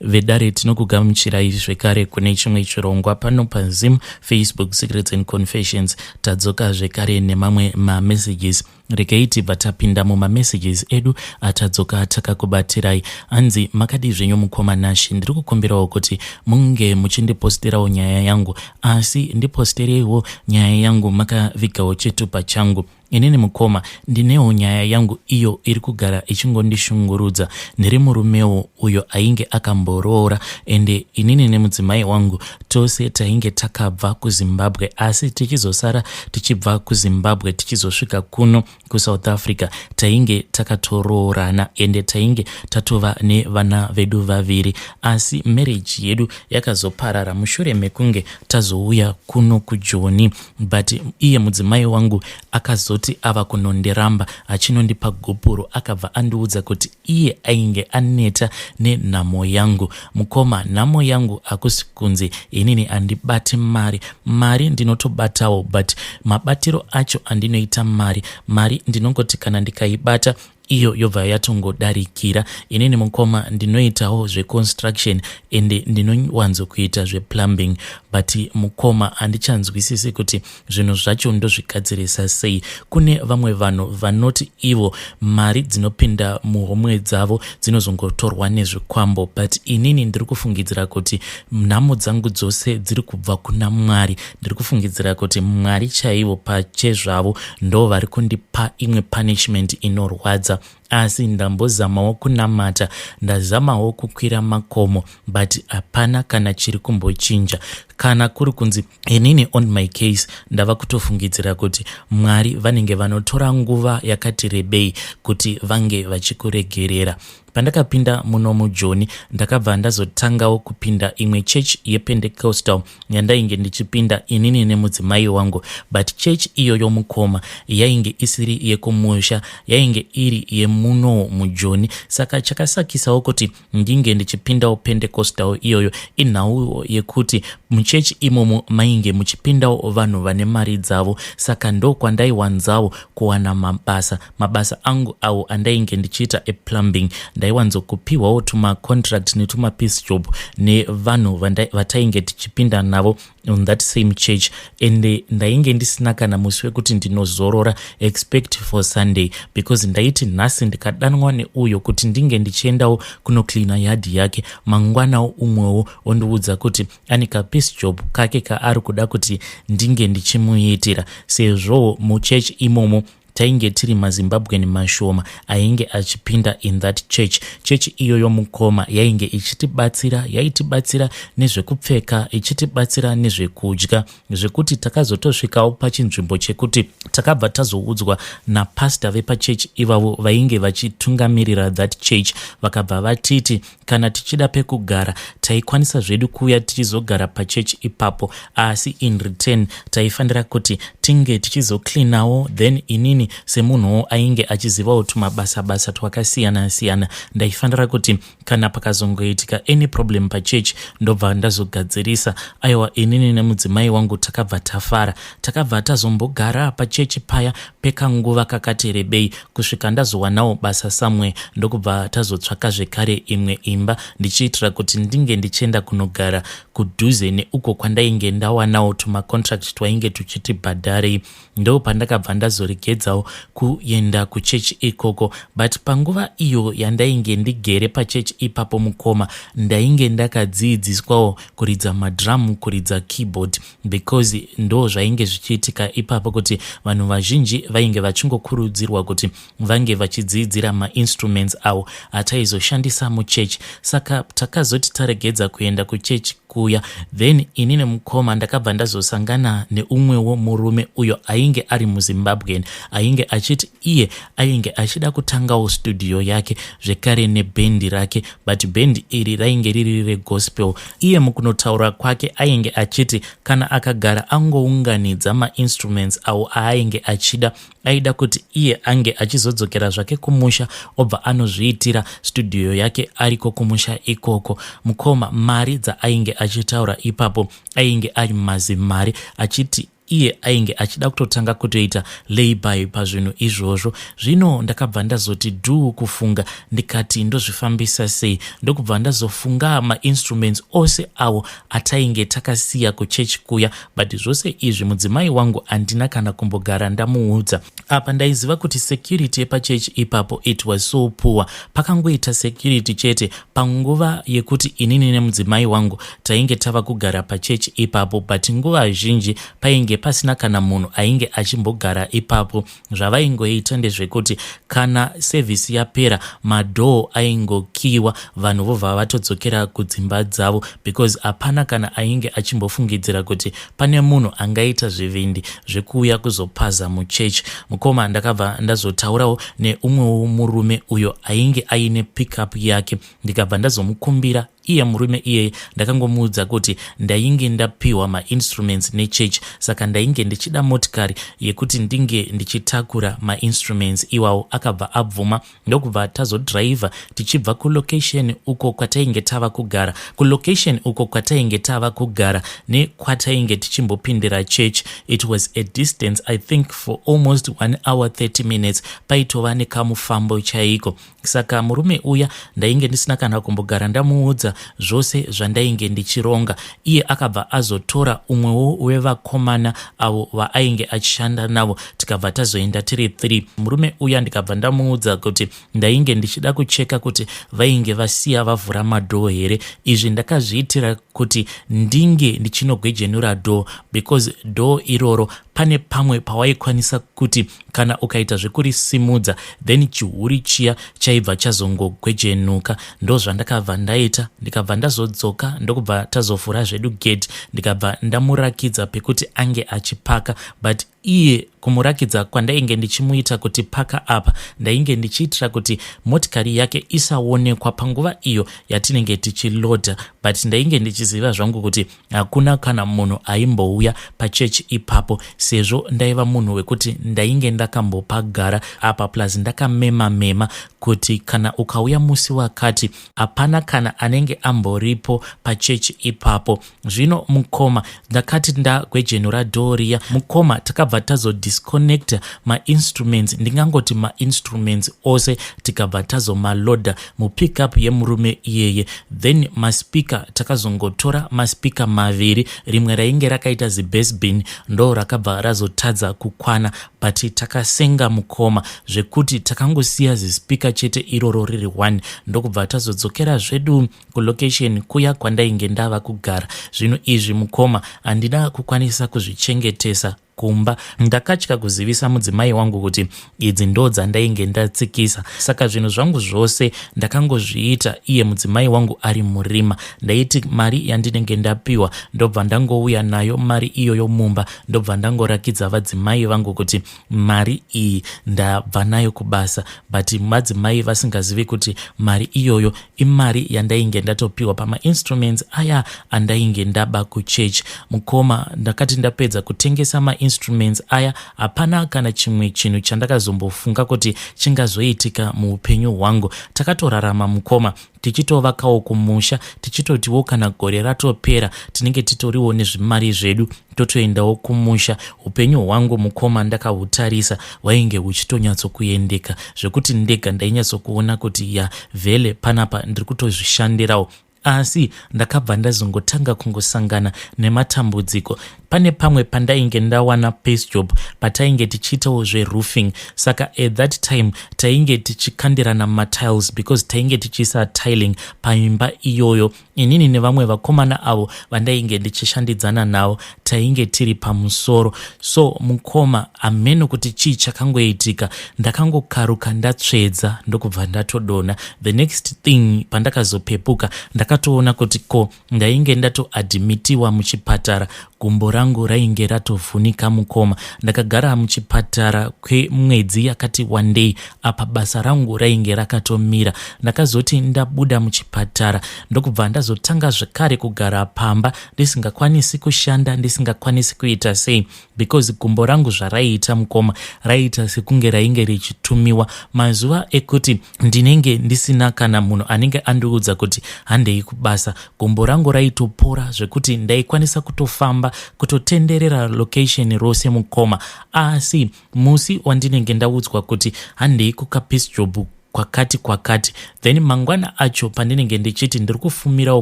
Vedare, tinokugamuchirai zvekare kune chimwe chirongwa pano paZim Facebook Secrets and Confessions. Tadzoka zvekare nemamwe mamessages. Regai tibva tapinda mumamessages edu atadzoka takakubatirai. Hanzi, "Makadii zvenyu mukoma Nashi? Ndiri kukumbirawo kuti munge muchindiposterawo nyaya yangu, asi ndipostereiwo nyaya yangu makavigawo chitupa changu. Inini mukoma, ndinewo nyaya yangu iyo iri kugara ichingondishungurudza. Ndiri murumewo uyo ainge akamboroora, ende inini nemudzimai wangu tose tainge takabva kuZimbabwe, asi tichizosara tichibva kuZimbabwe tichizosvika kuno kuSouth Africa tainge takatoroorana, ende tainge tatova nevana vedu vaviri. Asi marriage yedu yakazoparara mushure mekunge tazouya kuno kuJoni. But iye mudzimai wangu akazoti ava kunondiramba achinondipa gupuro, akabva andiudza kuti iye ainge aneta nenhamo yangu. Mukoma, nhamo yangu hakusi kunzi inini handibati mari. Mari ndinotobatawo, but mabatiro acho andinoita mari, mari ndinongoti kana ndikaibata iyo yobva yatongodarikira. Inini mukoma, ndinoitawo zveconstruction, ende ndinowanzokuita zveplumbing, but mukoma, handichanzwisisi kuti zvinhu zvacho ndozvigadzirisa sei. Kune vamwe vanhu vanoti ivo mari dzinopinda muhomwe dzavo dzinozongotorwa nezvikwambo, but inini ndiri kufungidzira kuti nhamo dzangu dzose dziri kubva kuna Mwari. Ndiri kufungidzira kuti Mwari chaivo pachezvavo ndo vari kundipa imwe punishment inorwadza. Asi ndambozamawo kunamata, ndazamawo kukwira makomo, but hapana kana chiri kumbochinja. Kana kuri kunzi inini on my case, ndava kutofungidzira kuti Mwari vanenge vanotora nguva yakati rebei kuti vange vachikuregerera. Pandakapinda muno muJoni, ndakabva ndazotangawo kupinda imwe chechi yePentecostal yandainge ndichipinda inini nemudzimai wangu. But chechi iyoyo mukoma, yainge isiri yekumusha, yainge iri yemuno muJoni. Saka chakasakisawo kuti ndinge ndichipindawo Pentecostal iyoyo inhauwo yekuti muchechi imomo mainge muchipindawo vanhu vane mari dzavo, saka ndokwandaiwanzawo kuwana mabasa. Mabasa angu awo andainge ndichiita eplumbing, ndaiwanzokupiwawo tumacontract netumapiece job nevanhu vatainge tichipinda navo on that same church. Ende ndainge ndisina kana musi wekuti ndinozorora except for Sunday, because ndaiti nhasi ndikadanwa neuyo kuti ndinge ndichiendawo kunocleana yard yake, mangwanawo umwewo ondiudza kuti ane kapiece job kake kaari kuda kuti ndinge ndichimuitira. Sezvowo muchechi imomo tainge tiri maZimbabwean mashoma ainge achipinda in that church. Chechi iyoyo mukoma, yainge ichitibatsira, yaitibatsira nezvekupfeka, ichitibatsira nezvekudya, zvekuti takazotosvikawo pachinzvimbo chekuti takabva tazoudzwa napasta vepachechi ivavo vainge vachitungamirira that church. Vakabva vatiti kana tichida pekugara, taikwanisa zvedu kuuya tichizogara pachechi ipapo, asi in return taifanira kuti tinge tichizocleanawo. Then inini semunhuwo ainge achizivawo tumabasa basa twakasiyana-siyana, ndaifanira kuti kana pakazongoitika any problem pachechi, ndobva ndazogadzirisa. Aiwa, inini nemudzimai wangu takabva tafara. Takabva tazombogara pachechi paya pekanguva kakati rebei kusvika ndazowanawo basa samwe, ndokubva tazotsvaka zvekare imwe imba, ndichiitira kuti ndinge ndichienda kunogara kudhuze neuko kwandainge ndawanawo tumacontract twainge tuchitibhadharei. Ndo pandakabva ndazoregedzawo kuenda kuchechi ikoko. But panguva iyo yandainge ndigere pachechi ipapo mukoma, ndainge ndakadzidziswawo kuridza madrum, kuridza keyboard, because ndo zvainge zvichiitika ipapo, kuti vanhu vazhinji vainge vachingokurudzirwa kuti vange vachidzidzira mainstruments avo ataizoshandisa muchechi. Saka takazoti taregedza kuenda kuchechi kuya, then inini mukoma ndakabva ndazosangana neumwewo murume uyo ainge ari muZimbabwean, ainge achiti iye ainge achida kutangawo studio yake zvekare nebhendi rake, but bhendi iri rainge riri regospel. Iye mukunotaura kwake ainge achiti kana akagara angounganidza mainstruments awo aainge achida, aida kuti iye ange achizodzokera zvake kumusha, obva anozviitira studio yake ariko kumusha ikoko. Mukoma, mari dzaainge achitaura ipapo ainge ari mazimari, achiti Iye ainge achida kutotanga kutoita layby pazvinhu izvozvo. Zvino ndakabva ndazoti dhuu kufunga, ndikati ndozvifambisa sei? Ndokubva ndazofunga mainstruments ose awo atainge takasiya kuchechi kuya, but zvose izvi mudzimai wangu handina kana kumbogara ndamuudza. Apa ndaiziva kuti security yepachechi ipapo, it was so poor. Pakangoita security chete panguva yekuti inini nemudzimai wangu tainge tava kugara pachechi ipapo, but nguva zhinji painge pasina kana munhu ainge achimbogara ipapo. Zvavaingoita ndezvekuti kana sevhisi yapera, madoor aingokiwa, vanhu vobva vatodzokera kudzimba dzavo, because hapana kana ainge achimbofungidzira kuti pane munhu angaita zvivindi zvekuuya kuzopaza muchechi. Mukoma, ndakabva ndazotaurawo neumwewo murume uyo ainge aine pickup yake, ndikabva ndazomukumbira iye murume iyeye. Ndakangomuudza kuti ndainge ndapiwa mainstruments nechechi, saka ndainge ndichida motikari yekuti ndinge ndichitakura mainstruments iwawo. Akabva abvuma, ndokubva tazodhiraivha tichibva kulocation uko kwatainge tava kugara. Kulocation uko kwatainge tava kugara nekwatainge tichimbopindira church, it was a distance, I think, for almost 1 hour 30 minutes. Paitova nekamufambo chaiko. Saka murume uya ndainge ndisina kana kumbogara ndamuudza zvose zvandainge ndichironga. Iye akabva azotora umwewo wevakomana avo vaainge achishanda navo, tikabva tazoenda tiri 3. Murume uya ndikabva ndamuudza kuti ndainge ndichida kucheka kuti vainge vasiya vavhura madoor here. Izvi ndakazviitira kuti ndinge ndichinogwejenura door, because door iroro pane pamwe pawaikwanisa kuti kana ukaita zvekurisimudza, then chihuri chiya chaibva chazongogwejenuka. Ndo zvandakabva ndaita. Ndikabva ndazodzoka, ndokubva tazovhura zvedu gate, ndikabva ndamurakidza pekuti ange achipaka. But iye kumurakidza kwandainge ndichimuita kuti paka apa, ndainge ndichiitira kuti motikari yake isaonekwa panguva iyo yatinenge tichilodha, but ndainge ndichiziva zvangu kuti hakuna kana munhu aimbouya pachechi ipapo, sezvo ndaiva munhu wekuti ndainge ndakambopagara apa, plus ndakamema mema kuti kana ukauya musi wakati, hapana kana anenge amboripo pachechi ipapo. Zvino mukoma, ndakati ndagwejenura door riya, mukoma, takabva tazodisconnecta mainstruments, ndingangoti mainstruments ose, tikabva tazomalodha mupickup yemurume iyeye. Then maspeaker, takazongotora maspeaker maviri. Rimwe rainge rakaita zibass bin, ndo rakabva razotadza kukwana, but takasenga, mukoma, zvekuti takangosiya zispeaker chete iroro riri 1, ndokubva tazodzokera zvedu kulocation kuya kwandainge ndava kugara. Zvinhu izvi, mukoma, handina kukwanisa kuzvichengetesa kumba. Ndakatya kuzivisa mudzimai wangu kuti idzi ndo dzandainge ndatsikisa. Saka zvinhu zvangu zvose ndakangozviita iye mudzimai wangu ari murima. Ndaiti mari yandinenge ndapiwa, ndobva ndangouya nayo mari iyoyo mumba, ndobva ndangorakidza vadzimai vangu kuti mari iyi ndabva nayo kubasa, but madzimai vasingazivi kuti mari iyoyo imari yandainge ndatopiwa pamainstruments aya andainge ndaba kuchechi. Mukoma, ndakati ndapedza kutengesa mainstruments aya, hapana kana chimwe chinhu chandakazombofunga kuti chingazoitika muupenyu hwangu. Takatorarama, mukoma, tichitovakawo kumusha, tichitotiwo kana gore ratopera tinenge titoriwo nezvimari zvedu, totoendawo kumusha. Upenyu hwangu, mukoma, ndakahutarisa, hwainge huchitonyatsokuendeka zvekuti ndega ndainyatsokuona kuti ya, vhele panapa ndiri kutozvishandirawo. Asi ndakabva ndazongotanga kungosangana nematambudziko. Pane pamwe pandainge ndawana piece job patainge tichiitawo zveroofing. Saka at that time tainge tichikandirana matiles, because tainge tichiisa tiling paimba iyoyo. Inini nevamwe vakomana avo vandainge ndichishandidzana navo tainge tiri pamusoro. So mukoma, hameno kuti chii chakangoitika, ndakangokaruka ndatsvedza, ndokubva ndatodonha. The next thing, pandakazopepuka, ndakatoona kuti ko ndainge ndatoadhimitiwa muchipatara. Gumbo rangu rainge ratovhunika, mukoma. Ndakagara muchipatara kwemwedzi yakati wandei. Apa basa rangu rainge rakatomira. Ndakazoti ndabuda muchipatara, ndokubva ndazotanga zvekare kugara pamba, ndisingakwanisi kushanda, ndisingakwanisi kuita sei, because gumbo rangu zvaraiita, mukoma, raiita sekunge rainge richitumiwa. Mazuva ekuti ndinenge ndisina kana munhu anenge andiudza kuti handei kubasa, gumbo rangu raitopora zvekuti ndaikwanisa kutofamba. kufamba kutotenderera location rose mukoma. Asi musi wandinenge ndaudzwa kuti handei kukapiece job kwakati kwakati, then mangwana acho pandinenge ndichiti ndiri kufumirawo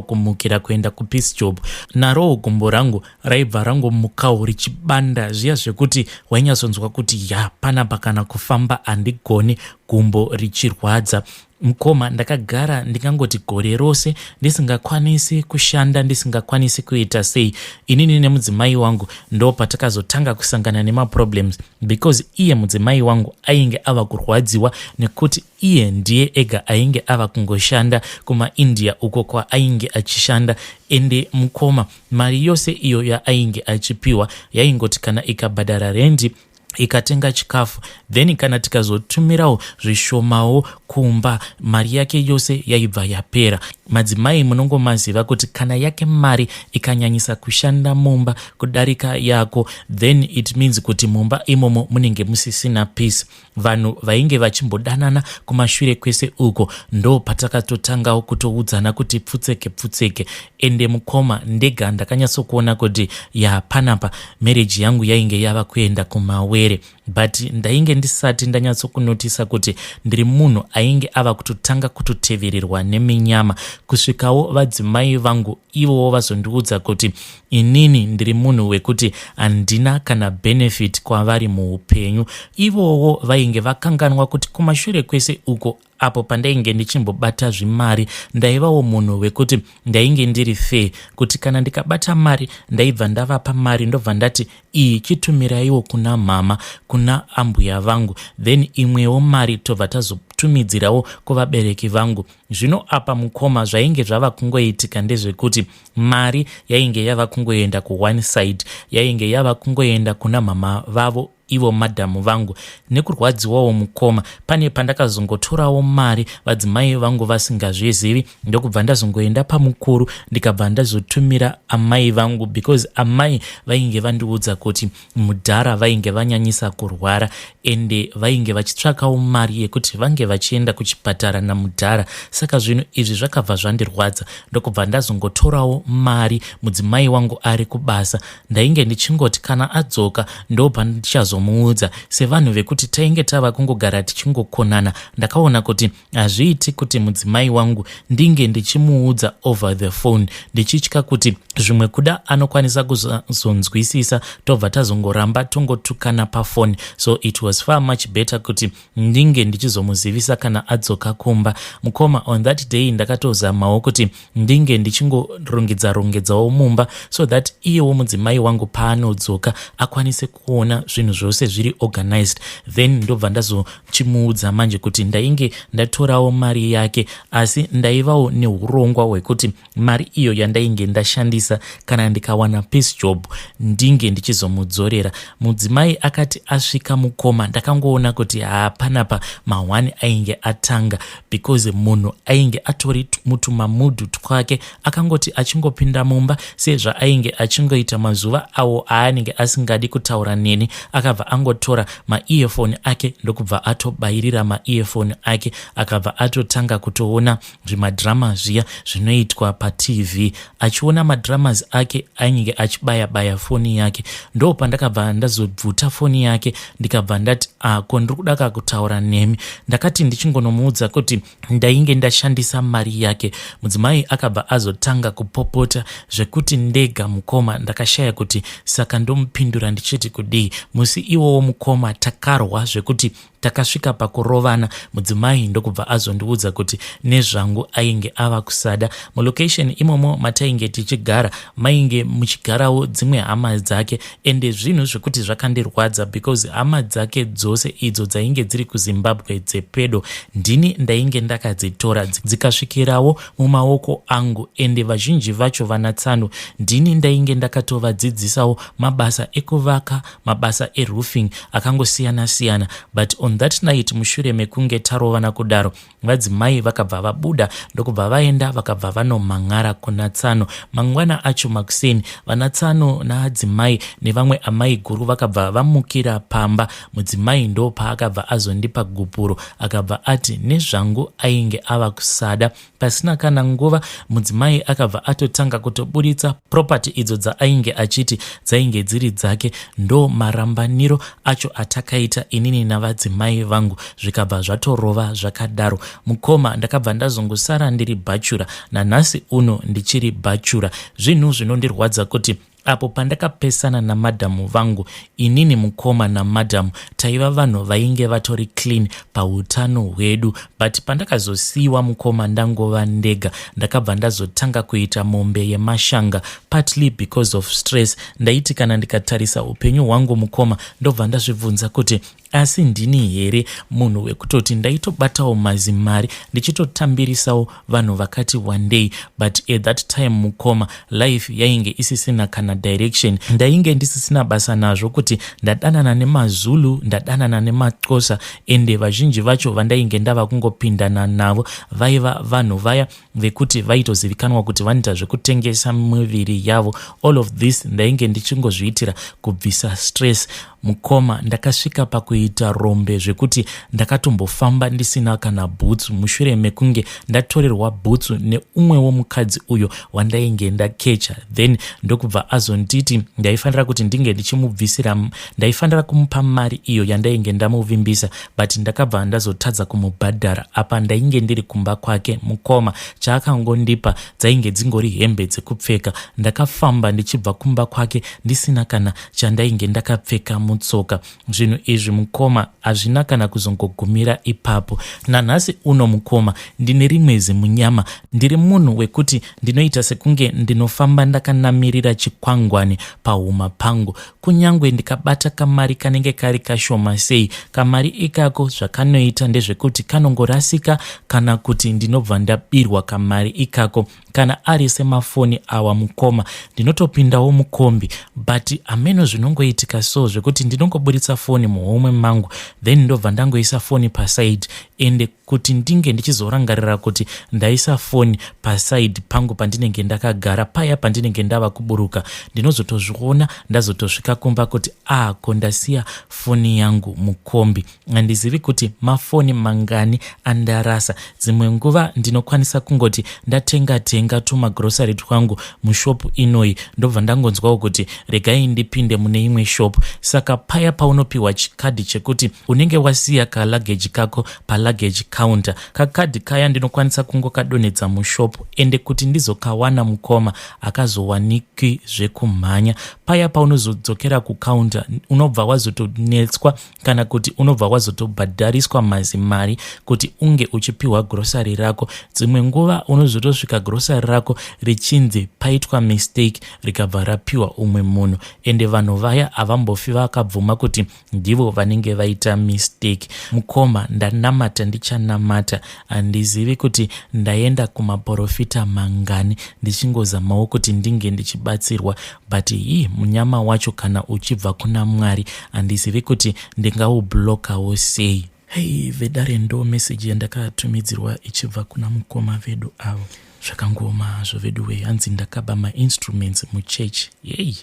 kumukira kuenda kupiece job, narowo gumbo rangu raibva rangomukawo richibanda zviya zvekuti wainyatsonzwa kuti ya, panapa kana kufamba handigoni, gumbo richirwadza. Mukoma, ndakagara ndingangoti gore rose ndisingakwanisi kushanda, ndisingakwanisi kuita sei. Inini nemudzimai wangu ndo patakazotanga kusangana nemaproblems, because iye mudzimai wangu ainge ava kurwadziwa nekuti iye ndiye ega ainge ava kungoshanda kumaIndia uko kwaainge achishanda. Ende mukoma, mari yose iyo yaainge achipiwa yaingoti kana ikabhadhara rendi, ikatenga chikafu, then kana tikazotumirawo zvishomawo kumba, mari yake yose yaibva yapera. Madzimai munongomaziva kuti kana yake mari ikanyanyisa kushanda mumba kudarika yako, then it means kuti mumba imomo munenge musisina peace. Vanhu vainge vachimbodanana kumashure kwese uko, ndo patakatotangawo kutoudzana kuti pfutseke pfutseke. Ende mukoma, ndega ndakanyatsokuona kuti ya, panapa marriage yangu yainge yava kuenda kumawere, but ndainge ndisati ndanyatsokunotisa kuti ndiri munhu ainge ava kutotanga kutotevererwa neminyama, kusvikawo vadzimai vangu ivowo vazondiudza kuti inini ndiri munhu wekuti handina kana benefit kwavari muupenyu. Ivowo vainge vakanganwa kuti kumashure kwese uko, apo pandainge ndichimbobata zvimari, ndaivawo munhu wekuti ndainge ndiri fair, kuti kana ndikabata mari ndaibva ndavapa mari, ndobva ndati iyi chitumiraiwo kuna mama, kuna ambuya vangu, then imwewo mari tobva tazotumidzirawo kuvabereki vangu. Zvino apa mukoma, zvainge zvava kungoitika ndezvekuti mari yainge yava kungoenda kuone side, yainge yava kungoenda kuna mama vavo, ivo madhamu vangu. Nekurwadziwawo mukoma, pane pandakazongotorawo mari vadzimai vangu vasingazvizivi, ndokubva ndazongoenda pamukuru, ndikabva ndazotumira amai vangu, because amai vainge vandiudza kuti mudhara vainge vanyanyisa kurwara, ende vainge vachitsvakawo mari yekuti vange vachienda kuchipatara namudhara. Saka zvinhu izvi zvakabva zvandirwadza, ndokubva ndazongotorawo mari mudzimai wangu ari kubasa. Ndainge ndichingoti kana adzoka ndopandichazomuudza. Sevanhu vekuti tainge tava kungogara tichingokonana, ndakaona kuti hazviiti kuti mudzimai wangu ndinge ndichimuudza over the phone, ndichitya kuti zvimwe kuda anokwanisa kuzonzwisisa, tobva tazongoramba tongotukana pafoni. So it was far much better kuti ndinge ndichizomuzivisa kana adzoka kumba. Mukoma, on that day ndakatozamawo kuti ndinge ndichingorongedza rongedzawo mumba so that iyewo mudzimai wangu paanodzoka akwanise kuona zvinhu zvose zviri organized. Then ndobva ndazochimuudza manje kuti ndainge ndatorawo mari yake, asi ndaivawo neurongwa hwekuti mari iyo yandainge ndashandisa, kana ndikawana piece job, ndinge ndichizomudzorera. Mudzimai akati asvika mukoma, ndakangoona kuti haapanapa mahwani ainge atanga, because munhu ainge atori mutumamudhu twake. Akangoti achingopinda mumba, sezvaainge achingoita mazuva awo aanenge asingadi kutaura neni, akabva angotora maearphone ake, ndokubva atobayirira maearphone ake, akabva atotanga kutoona zvimadrama zviya zvinoitwa paTV. Achiona madramas ake, ainge achibaya baya foni yake. Ndo pandakabva ndazobvuta foni yake, ndikabva ndati, "Ako ndiri kuda kakutaura nemi." Ndakati ndichingonomuudza kuti ndainge ndashandisa mari yake, mudzimai akabva azotanga kupopota zvekuti ndega mukoma ndakashaya kuti saka ndomupindura ndichiti kudii. Musi iwowo mukoma, takarwa zvekuti takasvika pakurovana. Mudzimai ndokubva azondiudza kuti nezvangu ainge ava kusada. Mulocation imomo matainge tichigara mainge muchigarawo dzimwe hama dzake, ende zvinhu zvekuti zvakandirwadza, because hama dzake dzose idzo dzainge dziri kuZimbabwe dzepedo, ndini ndainge ndakadzitora dzikasvikirawo mumaoko angu. Ende vazhinji vacho vanatsano ndini ndainge ndakatovadzidzisawo mabasa ekuvaka, mabasa eroofing akangosiyana siyana. But on On that night mushure mekunge tarovana kudaro, vadzimai vakabva vabuda ndokubva vaenda vakabva vanomhan'ara kuna tsano. Mangwana acho makuseni, vana tsano naadzimai nevamwe amai guru vakabva vamukira pamba. Mudzimai ndopaakabva azondipa gupuro, akabva ati nezvangu ainge ava kusada. Pasina kana nguva mudzimai akabva atotanga kutoburitsa property idzo dzaainge achiti dzainge dziri dzake. Ndo marambaniro acho atakaita inini navadzimai vangu, zvikabva zvatorova zvakadaro. Mukoma, ndakabva ndazongosara ndiri bhachura. Nanhasi uno ndichiri bhachura. Zvinhu zvinondirwadza kuti apo pandakapesana namadhamu vangu, inini mukoma namadhamu taiva vanhu vainge vatori clean pautano hwedu, but pandakazosiyiwa mukoma ndangova ndega, ndakabva ndazotanga kuita mombe yemashanga, partly because of stress. Ndaiti kana ndikatarisa upenyu hwangu mukoma, ndobva ndazvibvunza kuti asi ndini here munhu wekutoti ndaitobatawo mazimari ndichitotambirisawo vanhu vakati wandei? But at that time mukoma, life yainge isisina kana direction. Ndainge ndisisina basa nazvo kuti ndadanana nemaZulu, ndadanana nemaXhosa, ende vazhinji vacho vandainge ndava kungopindana navo vaiva vanhu vaya vekuti vaitozivikanwa kuti vanoita zvekutengesa miviri yavo. All of this ndainge ndichingozviitira kubvisa stress. Mukoma, ndakasvika pakuita rombe zvekuti ndakatombofamba ndisina kana bhutsu mushure mekunge ndatorerwa bhutsu neumwewo mukadzi uyo wandainge ndakecha. Then ndokubva azonditi ndaifanira kuti ndinge ndichimubvisira, ndaifanira kumupa mari iyo yandainge ndamuvimbisa, but ndakabva ndazotadza kumubhadhara. Apa ndainge ndiri kumba kwake mukoma, chaakangondipa dzainge dzingori hembe dzekupfeka. Ndakafamba ndichibva kumba kwake ndisina kana chandainge ndakapfeka mutsoka. Zvinhu izvi mukoma hazvina kana kuzongogumira ipapo. Nanhasi uno mukoma, ndine rimwe zimunyama. Ndiri munhu wekuti ndinoita sekunge ndinofamba ndakanamirira chikwangwani pahuma pangu. Kunyange ndikabata kamari kanenge kari kashoma sei, kamari ikako zvakanoita ndezvekuti kanongorasika kana kuti ndinobva ndabirwa kamari ikako. Kana ari semafoni awa mukoma, ndinotopindawo mukombi, but hameno zvinongoitika so zvekuti ndinongoburitsa foni muhomwe mangu, then ndobva ndangoisa foni paside. Ende kuti ndinge ndichizorangarira kuti ndaisa foni paside pangu pandinenge ndakagara paya, pandinenge ndava kuburuka, ndinozotozviona ndazotosvika kumba kuti ako ndasiya foni yangu mukombi. Handizivi kuti mafoni mangani andarasa. Dzimwe nguva ndinokwanisa kungoti ndatenga tenga tumagrosari twangu mushopu inoyi, ndobva ndangonzwawo kuti regai ndipinde mune imwe shopu. Saka paya paunopiwa chikadhi chekuti unenge wasiya kaluggage kako paluggage counter, kakadhi kaya ndinokwanisa kungokadonhedza mushopu, ende kuti ndizokawana mukoma akazowanikwi zvekumhanya. Paya paunozodzokera kucounter, unobva wazotonetswa kana kuti unobva wazotobhadhariswa mazimari kuti unge uchipiwa grosari rako. Dzimwe nguva unozotosvika grosari rako richinzi paitwa mistake, rikabva rapiwa umwe munhu, ende vanhu vaya havambofi vakabvuma kuti ndivo vanenge vaita mistake. Mukoma, ndanamata, ndichanamata. Handizivi kuti ndaenda kumaprofita mangani ndichingozamawo kuti ndinge ndichibatsirwa, but hii, munyama wacho kana uchibva kuna Mwari, handizivi kuti ndingaublokawo sei. Hei vedare, ndo meseji yandakatumidzirwa ichibva kuna mukoma vedu avo. Zvakangooma hazvo vedu wei. Hanzi ndakaba mainstruments muchechi. Yei,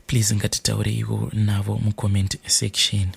please ngatitaureiwo navo mucomment section.